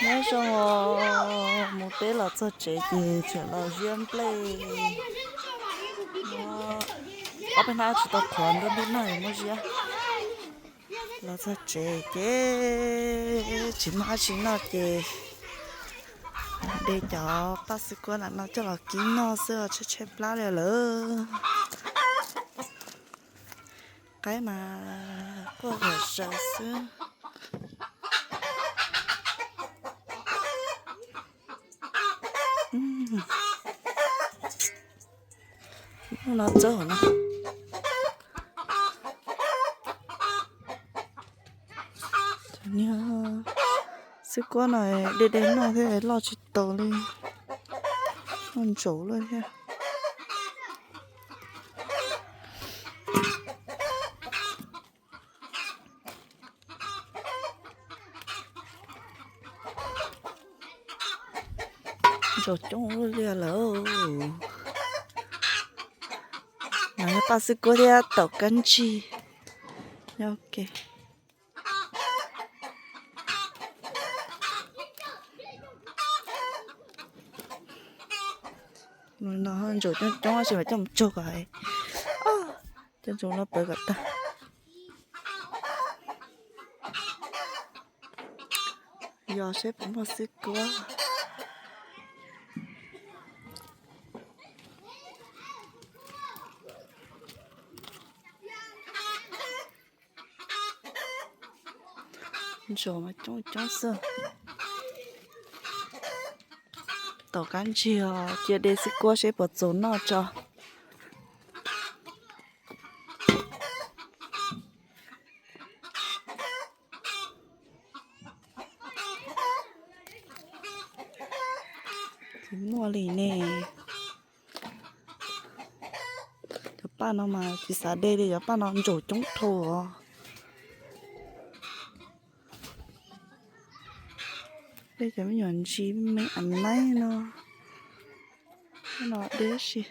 Nyob zoo os, mus teb los txog tsev ces tseem los ziab nplej. Ob peb hnab tsis tau qhuav, nruab hnub nag muab ziab. Los txog tsev ces tsis muaj dab tsi noj ces de cov paj xwb kuab ntawm no coj los kib noj xwb os, tshaib tshaib plab li lawm. Qaib mas quaj zom zaws xwb. Hnub no txawb hauv no. Xwb kuab no de de noj thiab loj tsis taus li, noj ntsaum luaj thiab. Ntsaum coob luaj li lawm. No yog paj xwb kuab thiab taum kab ntsig. Yog ok. No ntsaum coob coob tab sis mas coj mus tsug kom, coj ntsaum no pawv kom tag. Yog seb puas muaj xwb kuab. Ntsaum mas coob coob xwb. Taum kab ntsig os, cia de xwb kuab seb puas txaus noj tso. Tsis muaj li ne. Cov paj no mas tsis xav de li, cov paj no ntsaum coob dhau os. Dej cov me nyuam ntsis me a naib no, no dej si.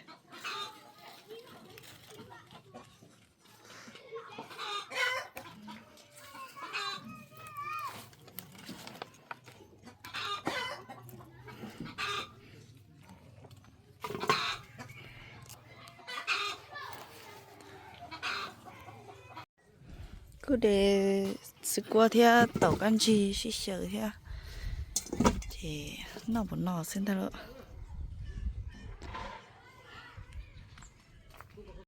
Kuj de xwb kuab thiab taum kab ntsig sib xyaw thiab, ces noj puas no xwb ntag lauj.